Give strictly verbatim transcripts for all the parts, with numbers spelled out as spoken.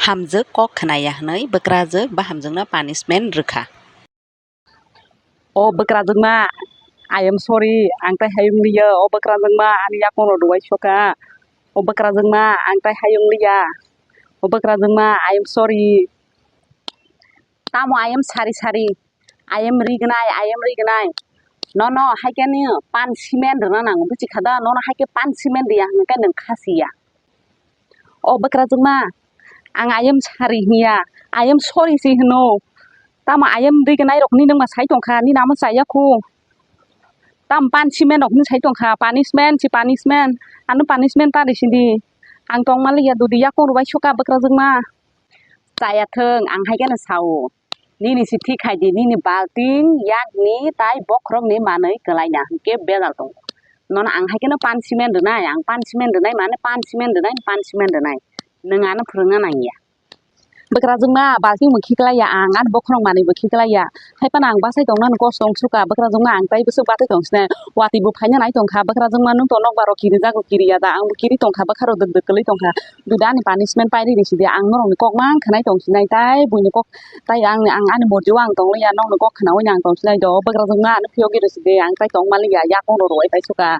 Hamjwk kok khna ya hwnwi bwkrajwk bahamjwkno punishment rwkha. O bwkrajwkma, I am sorry, ang tai hayung liya. O bwkrajwkma, ani yakungrok rwui soka. O bwkrajwkma, ang tai hayung liya. O bwkrajwkma, I am sorry. Tamo I am sorry, sorry. I am rignai, I am rignai. Nono haikhe ni punishment rwna nango, buchi kha da? Nono haikhe punishment riya hwnkhe nwng khasiya. O bwkrajwkma, ang I am sorry hinya, I am sorry si hwno. Tamo I am rignai rokni nwngma sai tongkha, nini amo chaya khu. Tam punishment rokni sai tongkha, punishment si punishment, ano punishment ta risi di. Ang tongma liya dudi yakung rwbai suka bwkrajwkma. Chaya thwng, ang hai kheno sao. Nini si thik hai di, nini balting, yakni, tai bokhorokni manwi kwlaina hwnkhe bejal tongo. Nono ang hai kheno punishment rwnai, ang punishment rwnai, mane punishment rwnai, punishment rwnai. Nwng ano phwrwngna nangya. Bwkrajwkma, balting bo khiklaiya ang, ani bokhorok manwi bo khiklaiya. Hai phano ang bachai tongna kosto wng suka, bwkrajwkma ang tai bwswk bathai tong sinai. Watwi bo phaina nai tongkha, bwkrajwkma nwng to nokbar rok kiri jago kiriya da, ang bo kiri tongkha, bwkha rok dwk dwk kwlwi tongkha. Dudi ani punishment pai riri sidi, ang norokni kok mang khwnai tong sinai, tai buini kok, tai ang, ang ani morji o ang tong liya, nokni kok khnaui no ang tong sinai do, bwkrajwkma ano phiyok riri sidi, ang tai tong maliya, yakung rok rwui tai suka.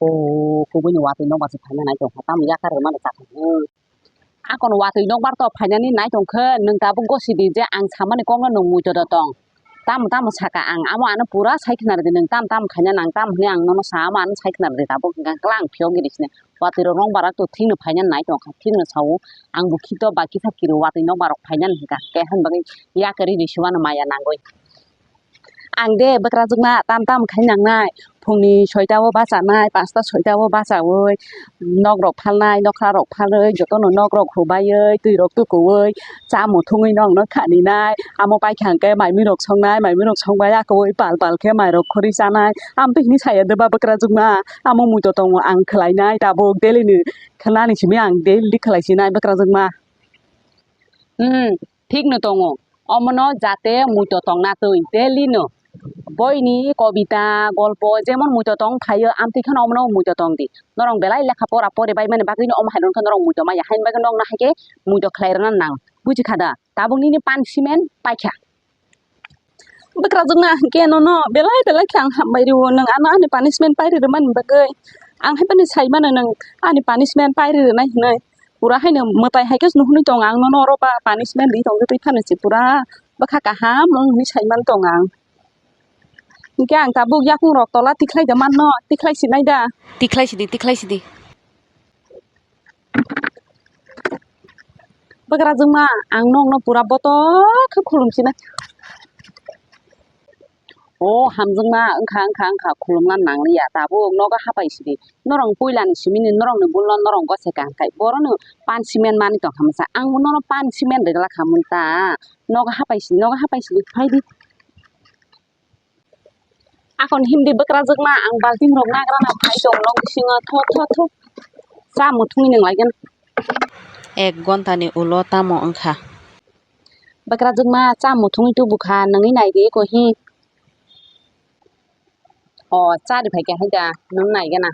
O kubui ni watwi nokbar se phaina nai tongkha, tamo yakar rwmani chakha. Akon watwi nokbar to phainani nai tongkhe, nwng tabuk gosi di je ang samani kokno nwng muitor tong. Tamo tamo saka ang, amo ano pura sai khna rwdi, nwng tamo tamo khaina nang, tamo hwnwi ang nono sa, amo ano sai khna rwdi tabuk, hwnkha khe ang phiyok giri sini. Watwi rok nokbar to thikno phainani nai tongkha, thikno sao, ang bo khito ba kisa kiri watwi nokbar rok phainani hwnkha, khe hwn bagwi yakari risi mano maya nangwi. Ang de bwkrajwkma tam tam khai nangnai, phungni soita o bachanai, pasta soita o bachaui nok rok phalnai, nokha rok phalwi, jotono nok rok hubaiwi, twi rok tukuui, cha muthungwi nokno khaninai, amo paikha hwnkhe mai mui rok songnai, mai mui rok songbai yakoui pal pal khe mai rok khorwi chanai, amtwi hwnwi saya de ba bwkrajwkma, amo muitor tongo ang khwlainai tabuk daily ni khwnani simi ang daily khlai sinai bwkrajwkma. Hmm, thik no tongo. Omono jate muitor tongna twi daily no. Boini kobita, golpo jemon muitor tong phaio, amtwi kheno omono muitor tong di. Norok belai lekha pora pori bai mani bagwi no omo hai rok khe norok muitor maya, haini bagwi nokno hai khe muitor khlai rwna nang. Buji kha da? Tabuk nini punishment paikha. Bwkrajwkma hwnkhe nono belai belai khe ang hambai rwo, nwng ano ani punishment pai rwmani bagwi. Ang hai phano sai mano nwng ani punishment pai rwnai hwnwi. Pura haino mwtai hai khe nuhunwi tongo ang nono oro ba punishment ri tongwi twi phano se pura bwkha kaham wng hwnwi sai man tongo ang. Hwnkhe ang tabuk yakung rok tola tikhlai da manno, tikhlai sinai da? Tikhlai sidi, tikhlai sidi. Bwkrajwkma, ang nokno pura botok khe khulum sinai. O hamjwkma, wngkha, wngkha, wngkha, khulumna nangliya, tabuk nogo hapai sidi. Norok puilani simini norokni bulno norok gose kaham khai. Borokno punishment manwi tongkha mwsa. Ang bo nono punishment rwgwlak kha mwnta. Nogo hapai sidi, nogo hapai sidi, phaidi. Akon himdi bwkrajwkma, ang balting rok nagrana phai tong nok bisingo, tho, tho, tho. Cha muthungwi nang laigwna. Ek ghonta ni ulo tamo wngkha? Bwkrajwkma, cha muthungwi tubukha, nangwi naidi eko hi. O, chari phaikha hai da, nwng naigwna.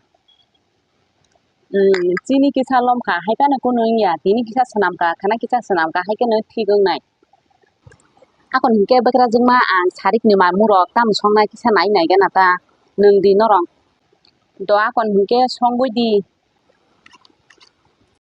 Hmm, chini kisa lomkha, hai phano kunu wngya, tini kisa swnamkha, khana kisa swnamkha, hai kheno thik wngnai. Akon hinkhe bwkrajwkma ang sarikni mamurok tamo songnai kisa nai naigwna ta, nwng di norok. Do akon hinkhe songwi di.